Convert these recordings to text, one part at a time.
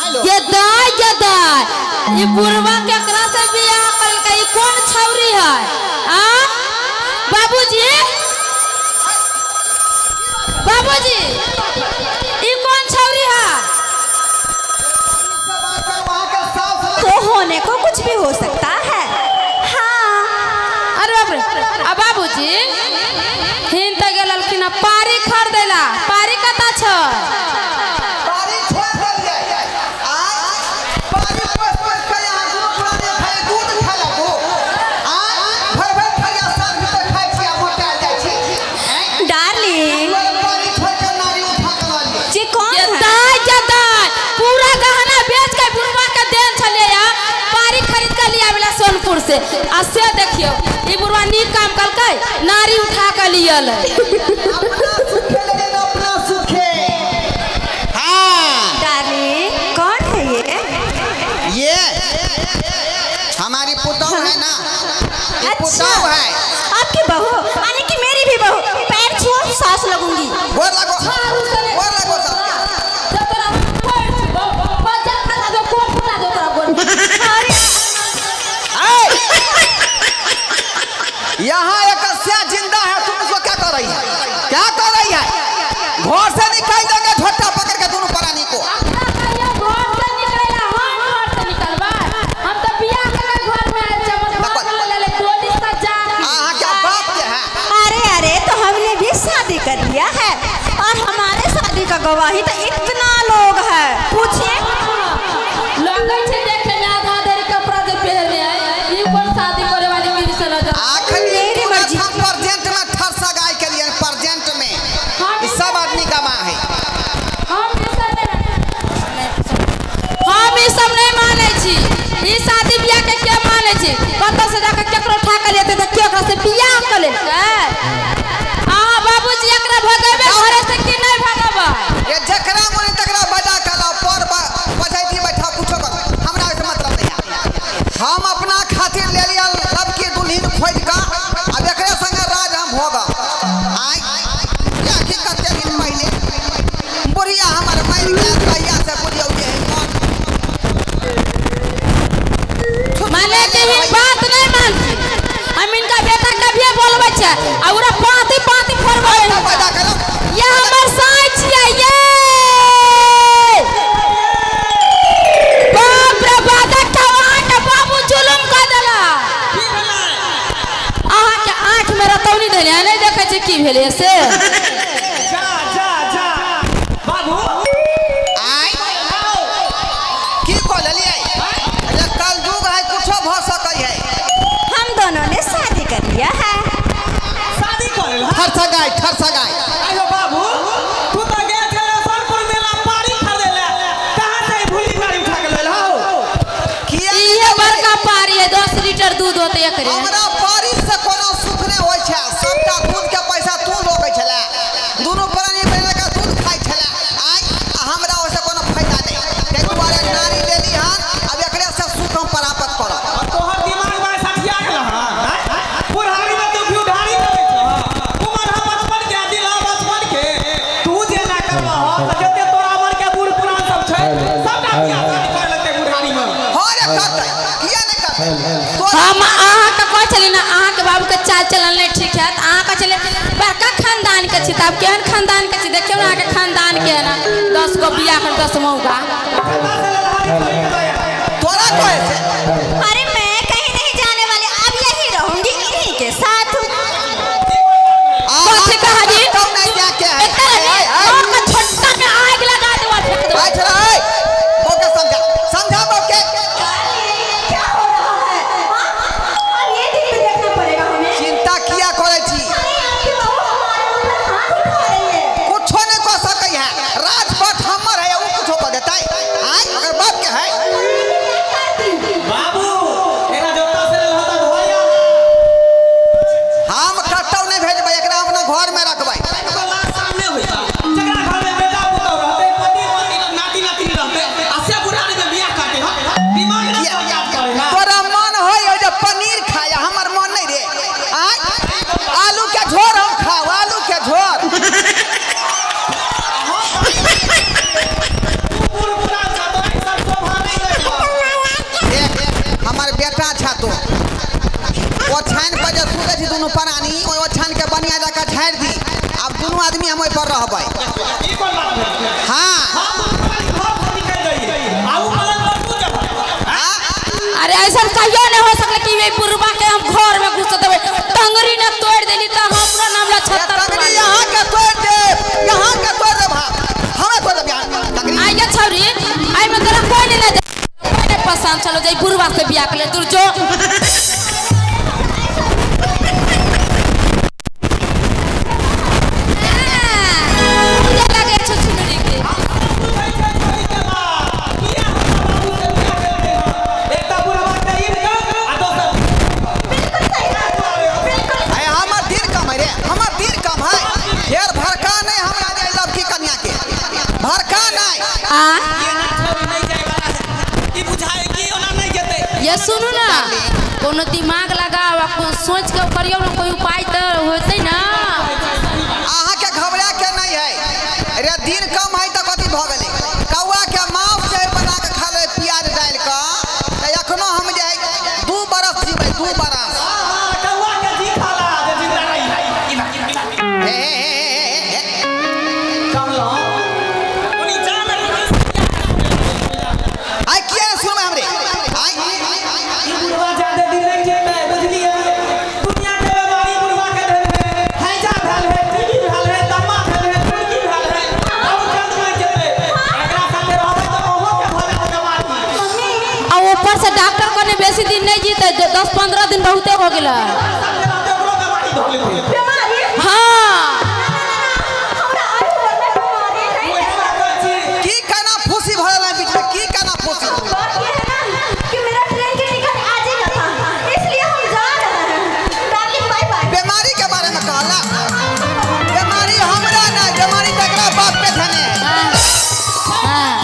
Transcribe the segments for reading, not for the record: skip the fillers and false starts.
गेदाय गेदाय, ई बुढ़वा केकरा से बियाह करलकै? ई कोन छौरी है आ? बाबूजी, बाबूजी, ई कोन छौरी है? तो होने को कुछ भी हो सकता है। हाँ। अरे बाप रे! आ बाबूजी, हिन तऽ गेलखिन पारी खरीदैला। पारी कतऽ छै? पारी छोड़ देलियै। आय पारी पोस पोस के यहाँ दुनू प्राणी खाली दूध खेलक हो। आय भरि भरि थरिया साँझ भीतर खाइ छी आ मोटायल जाइ छी। आँय? डार्लिंग, पारी छोड़ के नारी उठा के लऽ लियै। ये कौन है? गेदाय गेदाय, पूरा गहना बेच के बुढ़वा के देन छलियै या पारी खरीद के लिया वाला सोनपुर से। आ से देखियौ, ई बुढ़वा नीक काम कलकै, नारी उठा के लियल। अपना सुखे लेकिन अपना सुखे। हाँ। डार्लिंग, कौन है ये? ये हमारी पुतहु है ना, ये अच्छा, पुतहु है। आपकी बहू, यानी कि मेरी भी बहू। पैर छुओ, सास लगूंगी। गोर लगो, गोर लगो सबके। अरे। ऐ! यहाँ एक अस्या जिंदा है, तुम उसको क्या कर रही है? क्या कर रही है? घर से निकाल देंगे झोटा पकड़ के दोनों प्राणी को। अहाँ क्या बाप के है? अरे अरे, तो हमने भी शादी कर लिया है और हमारे शादी का गवाही तो इतना लोग है, पूछिए। आखिर मेरी मर्जी। हम प्रेजेंट में ठरसा गाय के लिए, प्रेजेंट में ये सब आदमी का माँ है। हम ई सब नहीं मानै छी। ई शादी बियाह के के मानै छी? कतऽ से जाके केकरो उठा के लेते तऽ के ओकरा से बियाह कऽ लेलकै? अहाँ बाबूजी, एकरा भगेबै घरे से कि नहि भगेबै? ये जकरा मन तकरा बजा के लाओ, पर पछाति बैठा, कुछो करो, हमरा ओहिसँ मतलब नहीं है। हम अपना खातिर ले लिया लब की दुल्हन खोज का, अब एकरे संगे राज हम भोगब। आय या की कते दिन पहिले बुढ़िया हमर मरि गेल, तहिया से बुझियौ जे है मन माने कि ही बात नहीं मानती। हम इनका बेटा कभिए बोलबै छै आ ओकरा पाँती पाँती फोड़बै। बजा के लाओ। ये हमर साई छियै। ये बाप रे बाप, देखो, अहाँके बाबू जुलुम कऽ देला। अहाँके आँखि में रतौनी देले, नहीं देखै छै की भेलै से? जा जा जा बाबू। आय, की कह लेलियै? अरे, कल युग है, कुछो भऽ सकै है। हम दोनों ने शादी कर लिया है। शादी कर लेल? ठरसा गाय, ठरसा गाय। आयो बाबू, तू तो गेल छले सोनपुर मेला पारी खरीदे ले, कहाँ से ई भूली गाड़ी उठा के लेल हो? किया? इहे बड़का पारी है, 10 लीटर दूध होते एकरे। हमरा पारी से कोनो सुख नहि होइ छै। सबटा दूध के पैसा तू लोकै छले, दुनू प्राणी बहिन के दूध खाइ छले। आय, आ हमरा ओहिसँ कोनो फायदा नहि, ताहि दुआरे नारी लेली हन। अब एकरे से सुख हम प्राप्त करब। और तोहर दिमाग में सठिया गेल हन? बुढ़ारी में तू घिउढारी करै छह। उमर है बचपन के, दिल है बचपन के। तू जे ना करबह तऽ जते तोरा उमर के बूढ़ पुरान सब छै, सबटा बियाह शादी कर लेतै बुढ़ारी में। हँ रे, करतै, किया नहि करतै तोरा? हम अहाँके कहै छलियै ने, अहाँके बाबूके चाल चलन नहि ठीक है, तऽ अहाँ कहै छलियै बड़का खानदान के छी। तऽ आब केहन खानदान के छी? देखियौ ने अहाँके खानदान केहन है, 10 गो बियाह कर, 10 मौका। कतऽ से लेलहा ई छोड़ी के दया? तोरा कहै छै। अरे, मैं कहीं नहीं जाने वाली, अब यही रहूंगी इन्हीं के साथ। कथी कहली? कतौ नहि जाके है। एकर ऐ, ऐ, के छोटा में आगि लगा देबो, फेंक देबो। बैठ रह, ऐ। बौके समझा, समझा बौके। क्या हो रहा है? हाँ? अब ये दिन भी देखना पड़ेगा हमें? चिंता किया करै छी? अरे, आपकी बहू हमारे ऊपर हाथ उठा रही है। कुछो नहीं कह सकै है। राजपाट हमर है, उ कुछो कह देतै? आय, अगर बाप के है। बाबू। दुनू प्राणी ओहि ओछान के बढ़िया जकाँ झाड़ि दी। आब दुनू आदमी हम ओहि पर रहबै। ई कोन बात भेलै? हाँ। हम दुनू प्राणी घर से निकलि जाइए आ उ पलंग पर तू जब हाँ? अरे ऐसा कहियो नहीं हो सकले कि ये बुढ़वा के हम घर में घुस देबै। टंगरी ने तोड़ देली त हमरा नाम ला ये छत्तर टंगरी यहाँ के तोड़ दे, यहाँ के तोड़ दे भाव, हमें तोड़ दे यहाँ टंगरी। आइए छौरी, आई में तोरा कोई नहीं ले जाए, कोई नहीं पसंद चलो जाई बुढ़वा से बियाह कर ले दूर जो। हाँ, लगे छुछुनरी के। एकटा बुढ़वा के इनकम आ दोसर बिल्कुल सही बात, बिल्कुल। अरे हमर दिन कम है रे, हमर दिन कम है। ढेर भड़का नहीं हमरा जे लड़की कन्या के भड़का नहीं। आ ये ना छोरी नहीं जाए वाला है। ई बुझाए कि ओना नहीं जेतै। ये सुनू ना, कोनो दिमाग लगाओ आ कोनो सोच के करियो ना, कोई उपाय तो होतै ना। अहाँ के घबरा के नहीं है रे, दिन कम है तऽ कथी भऽ गेलै? कौआ के मांस जे बना के खा ले प्याज डालि कऽ, तऽ एखनो हम जे है 2 बरस जीबै, 2 बरस। हां हां कौआ के जी खाला जे जिंदा रही। इना इना हे हे हे हे हे हे। कहलौं ओनी जा ना। आइ किया नहि सुनबै हमरे? आइ ई बुढ़वा जादे दिन नहीं जेतै, बुझलियै? दुनिया के बीमारी बुढ़वा के भेल है, हैजा भेल है, टीबी भेल है, दम्मा भेल है, तुर्की भेल है, अब जल्द मरि जेतै। एकरा साथे रहबै तऽ अहूँ के भऽ जायत बीमारी। आ ऊपर से डॉक्टर कने बेसी दिन नहीं जीते, 10-15 दिन बहुते हो गेला। साथे रहतै ओकरो बीमारी धऽ लेतै। बीमारी? हाँ। हमरा आई उम्र में बीमारी नहीं। उएह बात कहै छी। की केना फूसी भरल है बीच में, की केना फूसी? बात ये है ना कि मेरा ट्रेन की टिकट आज ही का था, इसलिए हम जा रहे हैं। डार्लिंग बाय बाय। बीमारी के बारे में कहला, बीमारी हमरा नहीं, बीमारी तकरा बाप पे धने है। हाँ।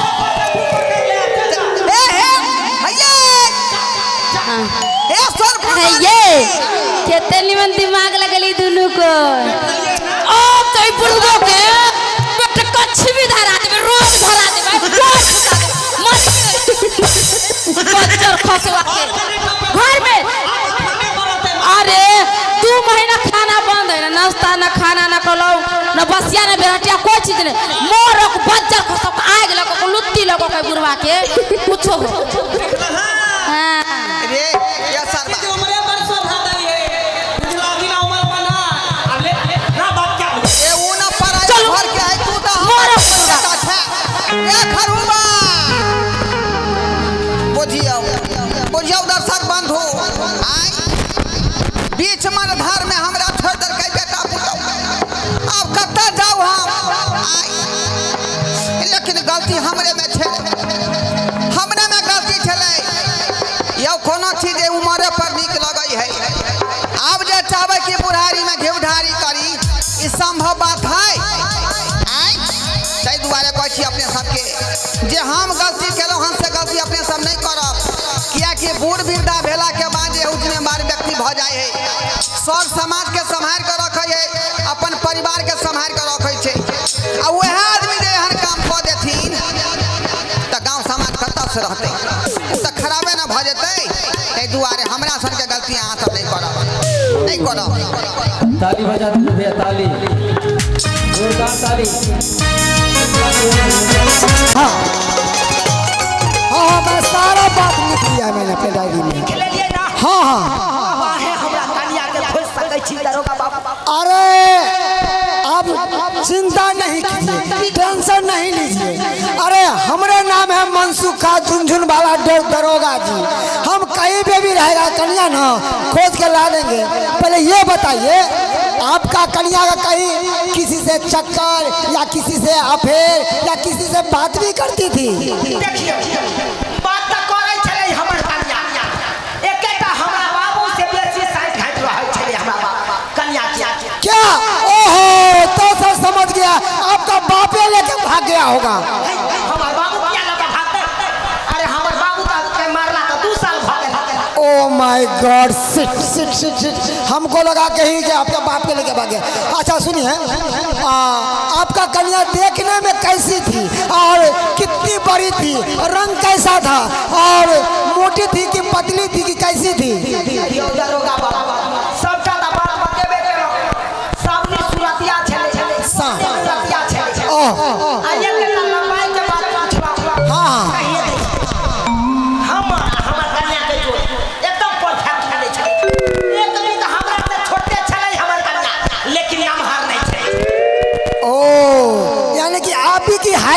हे हे हैये हाँ। हे सर। है ये केते निमन दिमाग लगली दुनू को। ओ तो ई बुढ़बो के पेट कच्छ भी धरा देबे, रोज धरा देबे, रोज घुसा देबे, मर बच्चर खसवा के घर में। अरे 2 महीना खाना बंद है ना, नाश्ता ना खाना ना कलौ ना बसिया ना बेरहटिया कोई चीज नहीं। मोरक बच्चर खसवा के आग लगो के लुत्ती लगो के बुढ़वा के कुछो हो। हाँ। रे ये सरबा जे उमरे पर शोभा दै है, बुझला बिना उमर पर ना। आब ले ना बाप क्या ए ऊ ना पराई चलू। घर के है, तू तो मोरक बेटा छै। ए खरुबा बुझियौ बुझियौ दर्शक बंधु, आइ बीच मन धार में हमरा छोड़ देलकै बेटा पुतहु, आब कतऽ जाउ हम? आइ लेकिन गलती हमरे में छलै, हमरे में गलती छलै। यौ कोनो चीज जे उमरे पर नीक लगै है। आब जे चाहबै कि बुढ़ारी में घिउढारी करी, ई संभव बात है? आँय ताहि दुआरे कहै छी अपने सबके जे हम गलती केलहुँ हन से गलती अपने सब नहीं करब, कियाकि बूढ़ वृद्धा भेला के बाद जे जिम्मेदार व्यक्ति भऽ जाइ है, सब समाज के सम्हारि कऽ रखै है, अपन परिवार के सम्हारि कऽ रखै छै। आ वएह आदमी जे एहन काम कऽ देथिन तऽ गाँव समाज कतऽ से रहतै? ओ तऽ खराबे ने भऽ जेतै। ताहि दुआरे हमरा सनके गलती अहाँ सब नहीं करब, नहीं करब। ताली बजा दीजिए भैया, ताली, जोरदार ताली। हाँ हाँ, मैं सारा बात लिख लिया है मैंने अपने डायरी में। लिख लेलियै ना? हाँ हाँ। अहें हमरा कनिया के खोज सकै छी दरोगा बाबू? अरे आप चिंता नहीं कीजिए, टेंशन नहीं लीजिए। अरे हमारे नाम है मनसुखा झुनझुन वाला दरोगा जी। हम कहीं पे भी रहेगा कन्या ना खोज के ला देंगे। पहले ये बताइए आपका कन्या का कहीं किसी से चक्कर या किसी से अफेयर या किसी से बात भी करती थी? देखियौ, बात तऽ करै छलै हमर कनिया, एकेटा हमरा बाबू से बेसी साइठ घाटि रहै छलै हमरा बाप कनिया के। क्या? ओहो तो सर समझ गया, आपका बापे लेके भाग गया होगा। है, हमर बाबू किया लऽ के भागतै? अरे हमर बाबू तऽ मारला तऽ 2 साल भऽ गेल। Oh my God, shit shit shit shit, हमको लगा कहीं कि आपका बाप के लेके भाग गया। अच्छा सुनिए, आपका कन्या देखने में कैसी थी और कितनी बड़ी थी, रंग कैसा था और मोटी थी कि पतली थी कि कैसी थी? यौ दरोगा बाबा, सबटा तऽ बात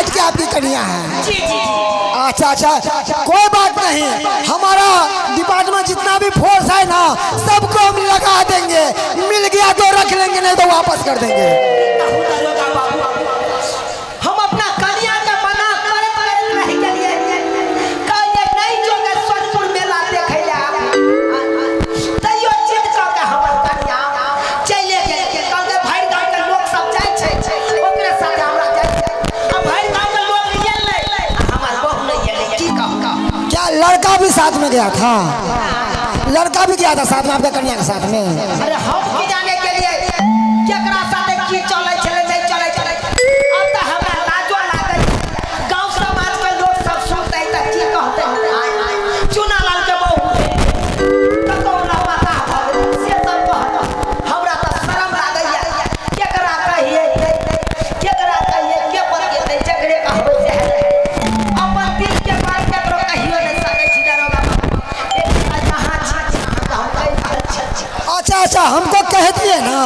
हाइट के आपकी कन्या है। जी जी। अच्छा अच्छा, कोई बात नहीं, हमारा डिपार्टमेंट जितना भी फोर्स है ना सबको हम लगा देंगे, मिल गया तो रख लेंगे, नहीं तो वापस कर देंगे। हम अपना कन्या के मना करत रह गेलिए, कहलिए नहीं जो के सोनपुर मेला देखै ले तैयो जिद क के हमर कन्या चले गेल। कहलकै भरि गाँव के लोक सब जाइ छै ओकरे साथे हमरा जाइ छै, आ भरि गाँव के लोक गेलै आ हमर बहू नहि गेलै। की कहू? क्या लड़का भी साथ में गया था? लड़का भी गया था साथ में आपके कन्या के साथ में? अरे हम की जाने के लिए केकरा साथे की चलै छलै नहीं चलै छलै। अब तऽ हमरा लाजो लागै, गाँव समाज के लोक सब सुनतै तऽ की कहतै, आय आय चुनालाल के बहू कतौ लापता भऽ गेलै से सब कहत। हमरा तऽ शरम लागैया, केकरा कहियै केकरा कहियै, के बतियेतै, जकरे कहबै से हेतै। अपन दिल के बात केकरो कहियो नहि सकै छी दरोगा बाबू। एक जहाँ छी अहाँके हम कहि रहल छी। अच्छा अच्छा, हमको कह दिए ना,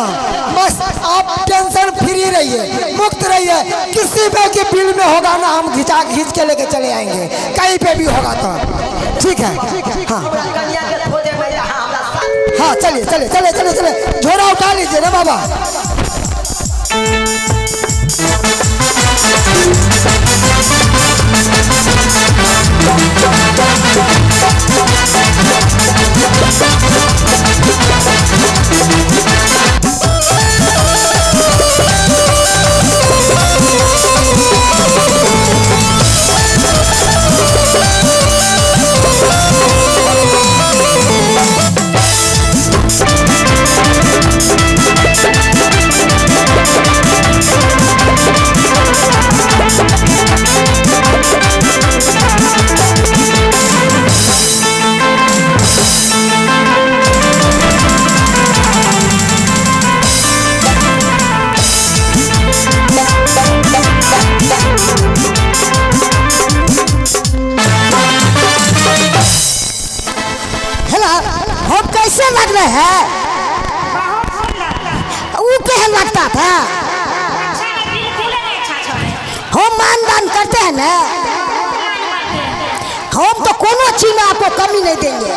बस आप टेंशन फ्री रहिए, मुक्त रहिए, किसी पे के बिल में होगा ना हम खिंचा खींच के लेके चले आएंगे, कहीं पे भी होगा तो ठीक है। हाँ हमरा कन्या के खोजेबै अहाँ हमरा साथ। हाँ चलिए चलिए चलिए चलिए चलिए, झोरा उठा लीजिए ना बाबा। हेलो, हम कैसे लग रहे हैं? वो केहन लगता था? हम मानदान करते हैं ना, हम तो कोनो चीज में आपको कमी नहीं देंगे।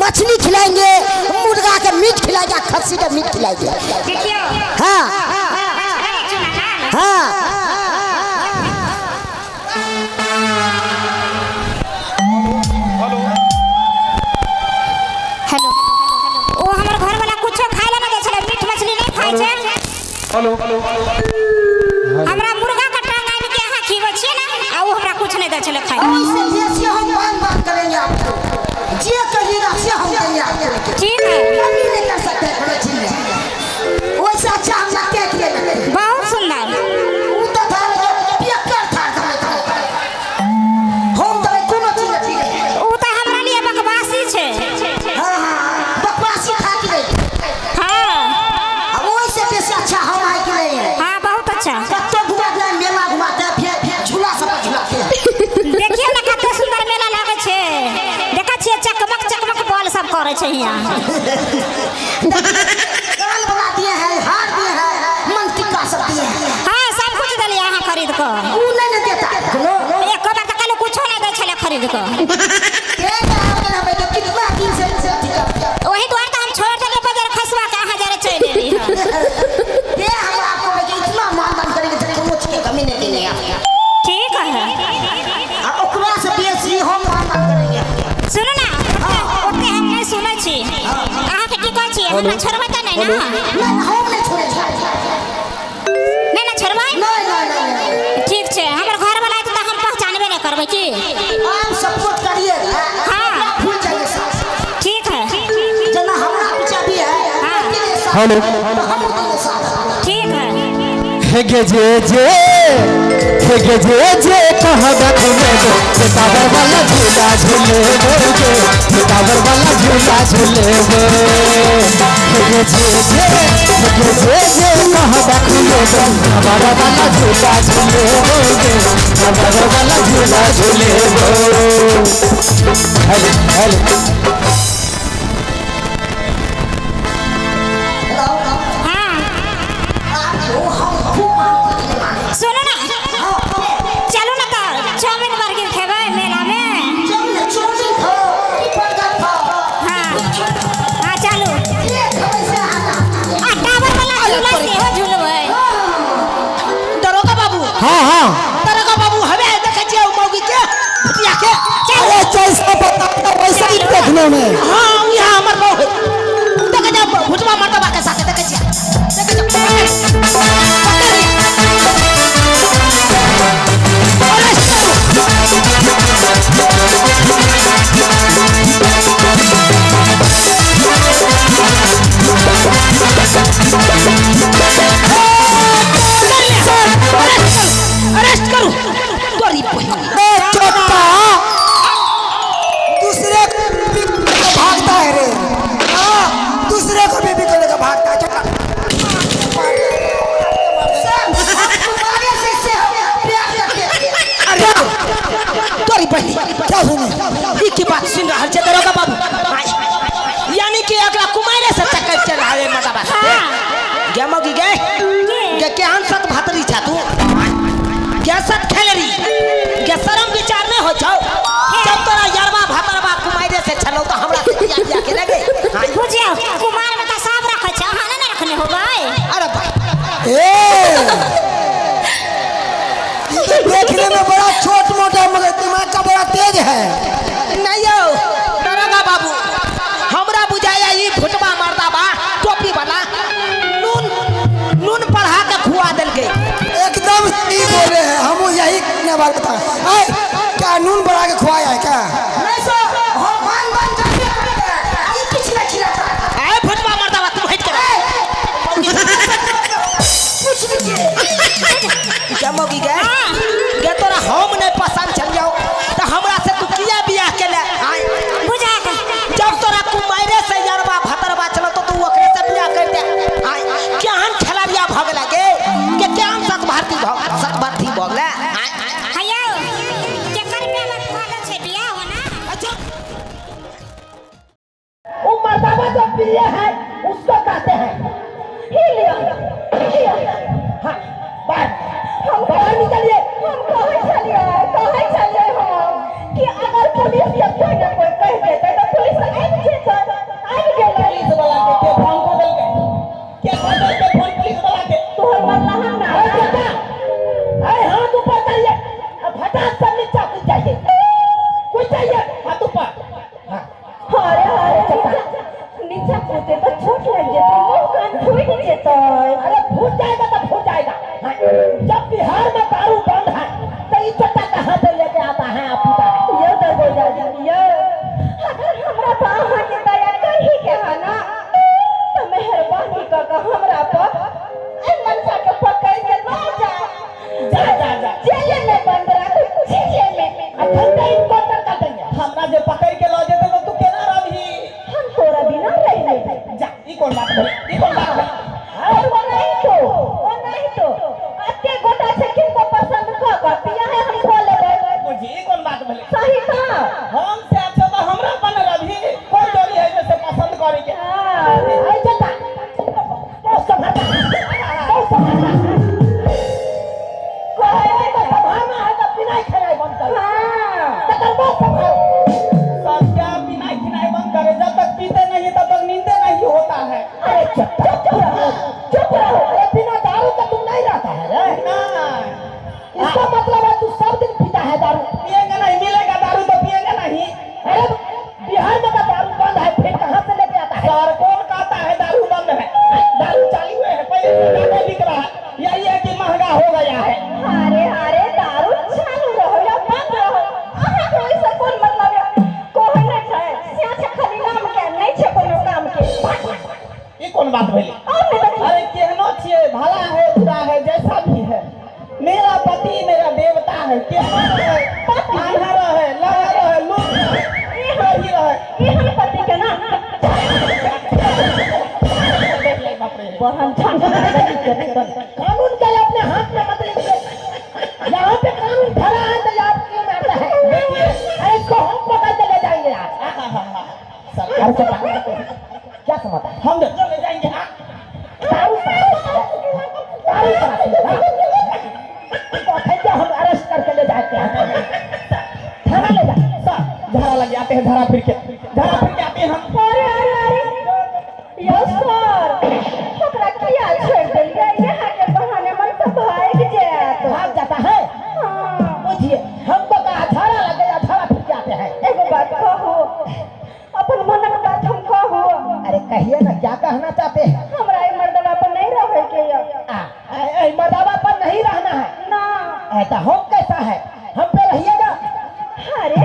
मछली खिलाएंगे, मुर्गा के मीट खिलाएंगे, खस्सी का मीट खिलाएंगे। हाँ हाँ। हेलो, ओ हमर घर वाला कुछो खाय ला नहीं दै छलै, मीट मछली नहीं खाय छै। हेलो, हमरा मुर्गा के टांग आनि के अहाँ खिबै छियै ने, आ उ हमरा कुछ नहीं दै छलै खाय। इससे बेसी हम मानदान करेंगे आपको, जे कहिएगा से हम देंगे आपको। ठीक है, कमी नहीं कर सकते कोनो चीज में, वैसे अच्छा हम लगते हैं कि नहीं? बहुत सुंदर। उ तो था बेकार था, हम तो कोनो चीज नहीं। उ तो हमरा लिए बकवासी छै। हाँ हाँ, बकवासी था कि नहीं? हाँ। अब वैसे बेसी अच्छा हम है कि नहीं है? हाँ बहुत अच्छा। कत्तो घुमाते हैं, मेला घुमाते हैं, फिर झूला सब झूलाते हैं। देखियौ ने कते सुंदर मेला लागै छै, देखै छियै चकमक चकमक बॉल सब करै छै हियाँ। गाल बना दिए हैं, हार दिए हैं, मन टिक्का सब दिए हैं। हाँ सब कुछ देलियै अहाँ खरीद कऽ। उ नहीं ना देता कोनो। एक बार तऽ कहलहुँ कुछो नहीं दै छलै खरीद कऽ। कितना दिन से अथी करते हैं। ओही दुआरे तऽ हम छोड़ि देलियै बजार खसुआ के, अहाँ जरे चलि एलियै। ये हम आपको लेके इतना मानदान करेंगे तो कोनो चीज के कमी नहीं देंगे आप। ठीक है, आ ओकरा से बेसी हम मानदान करेंगे। सुनू ना, ओते हम नहीं सुनै छी। अहाँके की कहै छी, हमरा छोड़बै तऽ नहीं ना? नहीं, हम नहीं छोड़े छी। नहीं ना छोड़बै? नहीं नहीं नहीं, ठीक छै, हमर घर वाला आयत तऽ हम पहचानबे नहीं करबै की। आप सपोर्ट करिए। हाँ भूल जाइए सब। ठीक है, जना हमरा पीछा भी है। हाँ। हेलो, हम देंगे साथ। ठीक है। हेगे जे जे हेगे जे जे कहबा खुलेबो, टावर वाला झूला झूलेबो गे, टावर वाला झूला झूलेबो। हेगे जे जे हेगे जे जे कहबा खुलेबो, टावर वाला झूला झूलेबो गे, टावर वाला झूला झूलेबो। हेलो हेलो, हाँ सुनो ना, सपनों में। हाँ, यहाँ हमर बहू है। देखे जा भुटवा मर्दवा के साथे देखे छियै। देखे जा, पकड़ पकड़ लिया। अरेस्ट करू। अरेस्ट करू, तोरी बहिन। ए चोट्टा, दूसरे को बीवी को लेकर भागता है रे। हाँ, दूसरे को बीवी को लेकर भागता है चोट्टा। अरे तोरी बहिन, क्या सुनी? ई की बात सुन रहल छै दरोगा बाबू? यानी कि एकरा कुमारे से चक्कर चल रहल है मर्दवा साथे। गे मौगी गे, गे केहन सत भातरी छा तू? गे सत खेलरी, गे शरम विचार नहीं हो छौ? जब तोरा यारवा भातरवा कुमारे से छलौ तो हमरा से बियाह बियाह के लगे। बुझियौ, कुमार में तऽ सब रखै छै, अहाँ नहि ने रखने होबै। अरे भाई, ए, ये तो देखने में बड़ा छोट मोटा मगर दिमाग का बड़ा तेज है। नहीं यौ दरोगा बाबू, हमरा बुझाया ई भुटवा मर्दवा टोपी वाला नून नून पढ़ा के खुआ देलकै। एकदम सही बोले हैं, हम यही कहने वाला था। ऐ, क्या नून बढ़ा के खुआया है क्या? नहीं सर, हम मान मान जाके ई पिछला खिलाता। ए भुटवा मर्दवा तुम हट कर। पूछ लीजिए क्या मौगी गए? गे तोरा हम नहीं पसंद छलियौ तो हमरा से तू किया बियाह केले? बुझा के जब तोरा कुमारे से यारवा भतरवा चलो तो तू ओकरे से बियाह कर दे। आय केहन खेलरिया भऽ गेलै गे? के केहन सत भारती भऽ सत भारती भऽ गेलै? हैयौ, केकर प्याला फागल छै बियाह हो ना? वो मर्दावा जो प्रिय है उसको कहते हैं। ही लियो, लियो। हाँ, बाहर बाहर निकलिए। हम कहै छलियै, कहै छलियै हम कि अगर पुलिस के कोई न कोई कहि देतै तऽ पुलिस आबि जेतै, आबि गेलै। पुलिस वाला के के फोन कऽ देलकै? के कऽ देलकै फोन पुलिस वाला के? तोहर मरला हम ना। अरे बेटा, अरे हाथ ऊपर करिए, अब फटाक से नीचा कूद जाइए, कूद जाइए हाथ ऊपर। हाँ, अरे अरे, नीचा कूदते तऽ चोट लागि जेतै, मुँह कान फूटि जेतै। अरे फूट जाएगा तो फूट जाएगा। हाँ, जब बिहार में दारू बंद है तो ये चट्टा कहाँ से लेके आता है आप पीता है? यौ दरोगा जी, यौ, अगर हमरा पर अहाँके दया करही के है ना तऽ मेहरबानी कऽ कऽ हमरा पर एहि मनसा के पकड़ि के लऽ जाउ। जा जा जा, जेले में बंद राखू, जेले में। अब इनकाउंटर कर देंगे। हमरा जे पकड़ के लऽ जेतै तऽ तू केना रहबही? हम तोरा बिना रहि लेबै। जा, ई कोन बात भेलै? ई कोन बात भेलै? और ओ नहीं तो, ओ नहीं तो अते गोटा छै किनको पसंद कऽ कऽ बियाहे हम कऽ लेबै। बुझी, ई कोन बात भेलै? सही तऽ। हम से अच्छा तऽ हमरा बन रहबही, कोन जोड़ी है जे से पसंद करे के? हाँ। अरे चट्टा, बहुत संभालना, बहुत संभालना। कहै तो संभालना है तो बिना खेनाइ बंद कर। हाँ। तकर बाद संभाल। सब क्या पीनाई खिनाई बंद करे? जब तक पीते नहीं तब तक नींदे नहीं होता है। अरे चट्टा, चुप रहो, चुप रहो। अरे बिना दारू का तुम नहीं रहता है रे। नहीं, इसका मतलब है तू सब दिन पीता है दारू। पिएंगे नहीं, मिलेगा दारू तो पिएंगे नहीं। अरे बिहार में तो दारू बंद है, फिर कहाँ से लेके आता है? सर कौन कहता है दारू बंद है? दारू चालू है, पहले से ज्यादा बिक रहा है, यही है कि महंगा हो गया है। अरे अरे, दारू चालू रहो या बंद रहो, अहाँके ओहिसँ कोन मतलब यऽ? कहै नहि छै से छै खाली नाम के, नहि छै कोनो काम के। ई कोन बात भेलै? और नहि तऽ की? अरे केहनो छियै, भला है बुरा है जैसा भी है, मेरा पति मेरा देवता है। केहनो रहे, आन्हा रहे, लहर रहे, लूट रहे, वही रहे। एहन पति के ना बहन छान कानून के अपने हाथ में मत लीजिए। यहाँ पे कानून खड़ा है तो आप क्यों मारता है? अरे इसको हम पकड़ के ले जाएंगे आज। सरकार से क्या समझता है? हम ले जाएंगे। हाँ। दारू दारू शराब हम अरेस्ट करके ले जाते हैं, थाना ले जाते। सर झाड़ा लग जाते हैं, झाड़ा फिर के, झाड़ा फिर के आते हैं हम। अरे अरे अरे, यौ सर, ओकरा किया छोड़ि देलियै? यहाँ के बहाने मन तऽ भागि जायत। भाग जाता है। हाँ। बुझिए, हमको कहा झाड़ा लग गया, झाड़ा फिर के आते हैं। एगो बात कहू, अपन रहना चाहते हैं? हमरा ई मर्दवा पर नहीं रहे के य। मर्दावा पर नहीं रहना है? ना। ऐसा हम कैसा है, हम पे रहिएगा? अरे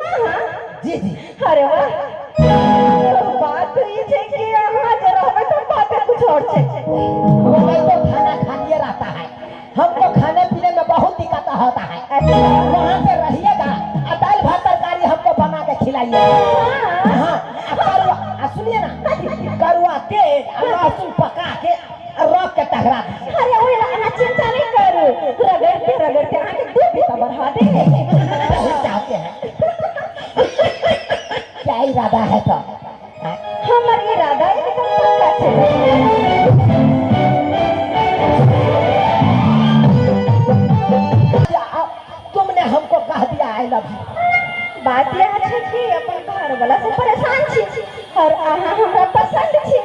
हाँ। जी जी। अरे वाह, तो बात ई छै कि अहाँ जे रहबै तऽ बाते कुछ और छै। वो तो खाना खाने रहता है, हमको खाने पीने में बहुत दिक्कत होता है। अच्छा। वहाँ से रहिएगा और दाल भात तरकारी हमको बना के खिलाइएगा। हाँ, आ करुआ, आ सुनिए ना, करुआ तेल और लहसुन पका के और रख के तगड़ा दीजिए। अरे ओहि ला अहाँ चिंता नहीं करू, रगड़ते रगड़ते अहाँके दूध भी तऽ बढ़ा दे। यही चाहते हैं। क्या इरादा है तो? हाँ? हमर इरादा एकदम पक्का छै। तुमने हमको कह दिया I love you. बात यह छै कि अपन घर वाला से परेशान छी और अहाँ हमरा पसंद छी,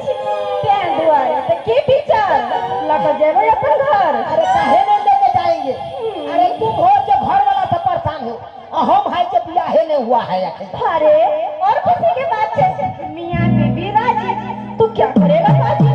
तें दुआरे तऽ की विचार लऽ कऽ जेबै अपन घर? अरे काहे नहीं लेके जाएंगे? अरे तुम हो जो घर वाला से परेशान हो और हम है जो बियाहे नहीं हुआ है अखन। अरे और खुशी के बात छै, मियाँ बीबी राजी तू क्या करेगा पाजी?